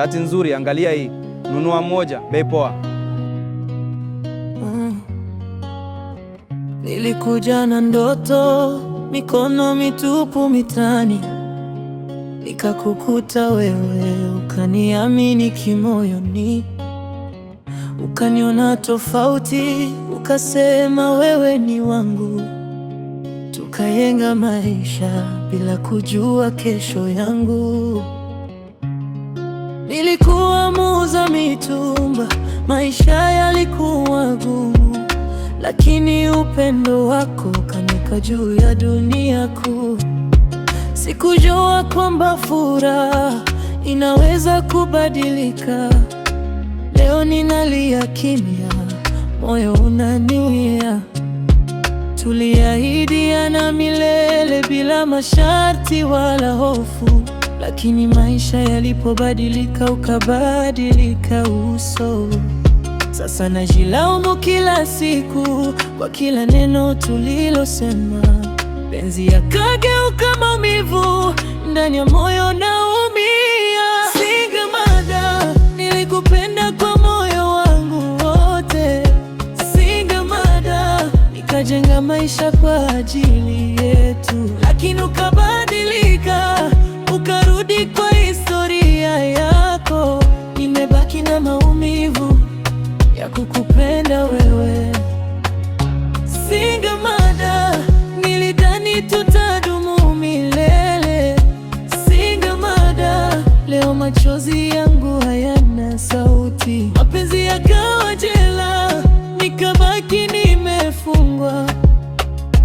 Shati nzuri, angalia hii. Nunua moja, bei poa. Nilikuja na ndoto, mikono mitupu mitaani, nikakukuta wewe, ukaniamini kimoyoni, ukaniona tofauti, ukasema wewe ni wangu, tukajenga maisha bila kujua kesho yangu. Nilikuwa muuza mitumba, maisha yalikuwa gumu, lakini upendo wako ukaniweka juu ya dunia kuu. Sikujua kwamba furaha inaweza kubadilika. Leo ninalia kimya, moyo unaniumia. Tuliahidiana milele bila masharti wala hofu, lakini maisha yalipobadilika ukabadilika uso. Sasa najilaumu kila siku kwa kila neno tulilosema. Penzi yakageuka maumivu, ndani ya moyo naumia. Single mother, nilikupenda kwa moyo wangu wote. Single mother, nikajenga maisha kwa ajili yetu, lakini ukabadilika, ukarudi kwa historia yako. Nimebaki na maumivu ya kukupenda wewe. Single mother, nilidhani tutadumu milele. Single mother, leo machozi yangu hayana sauti. Mapenzi yakawa jela, nikabaki nimefungwa.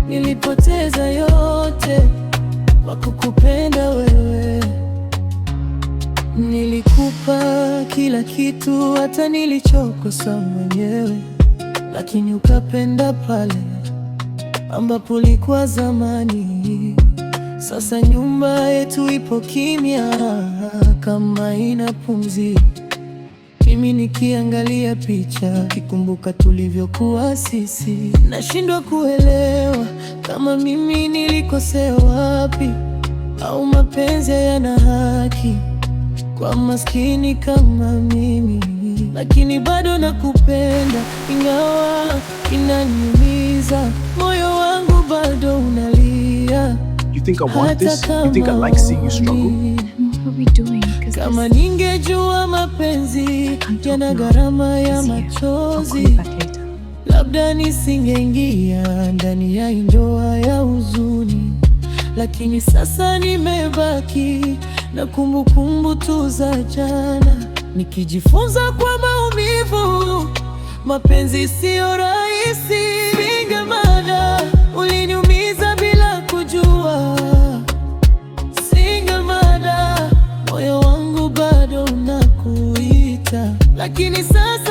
Nilipoteza yote kwa kukupenda wewe. Nilikupa kila kitu, hata nilichokosa mwenyewe, lakini ukapenda pale ambapo ulikuwa zamani. Sasa nyumba yetu ipo kimya kama ina pumzi. Mimi nikiangalia picha, kikumbuka tulivyokuwa sisi, nashindwa kuelewa kama mimi nilikosea wapi, au mapenzi hayana haki kwa maskini kama mimi, lakini bado nakupenda, ingawa inaniumiza, moyo wangu bado unalia. You think I want this? You think I like seeing you struggle? What are we doing? 'Cause Kama this ningejua mapenzi yana gharama ya machozi, labda nisingeingia ndani ya ndoa ya huzuni, lakini sasa nimebaki na kumbukumbu tu za jana, nikijifunza kwa maumivu, mapenzi siyo rahisi. Single mother, uliniumiza bila kujua. Single mother, moyo wangu bado unakuita, lakini sasa